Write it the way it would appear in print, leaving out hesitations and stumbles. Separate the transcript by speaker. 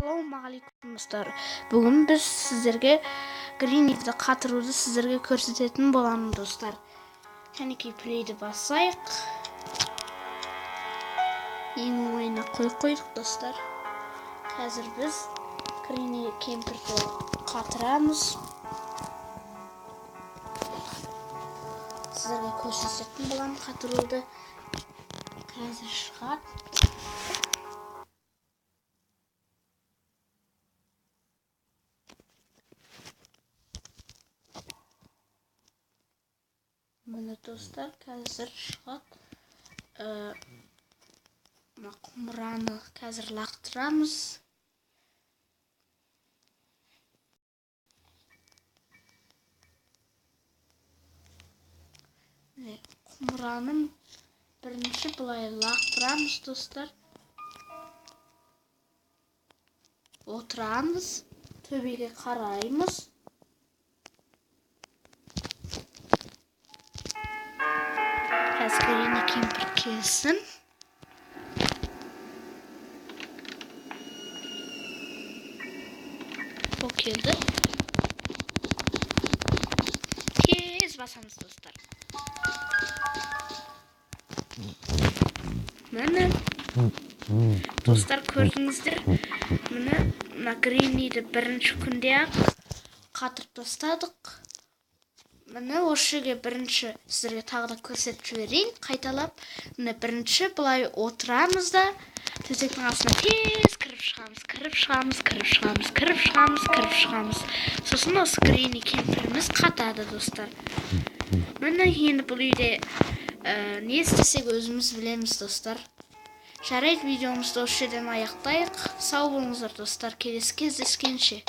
Speaker 1: Ассалаумағалейкум, достар! Бүгін біз сіздерге Гренниді қатыруды сіздерге көрсететін боламын, достар. Кәнекей, плейді басайық. Ең оңайына қойып қойдық, достар. Қазір біз Гренни кемпірді қатырамыз. Сіздерге көрсететін боламын қатыруды. Қазір шығады. Міне, достар, қазір шығады. Мына құмыраны қазір лақтырамыз. Міне, құмыраны бірінші былай лақтырамыз, достар. Отырамыз, төбеге қараймыз. Қазір Гренни кемпір келсін. Ол келді. Тез басамыз, достар. Міне, достар, көрдіңіздер. Міне, мына Гренниді бірінші күнде-ақ қатырып тастадық. Міне, осы жерге бірінші сіздерге тағы да көрсетіп жіберейін, қайталап. Міне, бірінші былай отырамыз да, төсектің астына тез кіріп шығамыз, кіріп шығамыз, кіріп шығамыз, кіріп шығамыз, кіріп шығамыз. Сосын осы Гренни кемпіріміз қатады, достар. Міне, енді бұл үйде не істесек өзіміз білеміз, достар. Жарайды, видеомызды осы жерден аяқтайық. Сау болыңыздар, достар. Келесі кездескенше.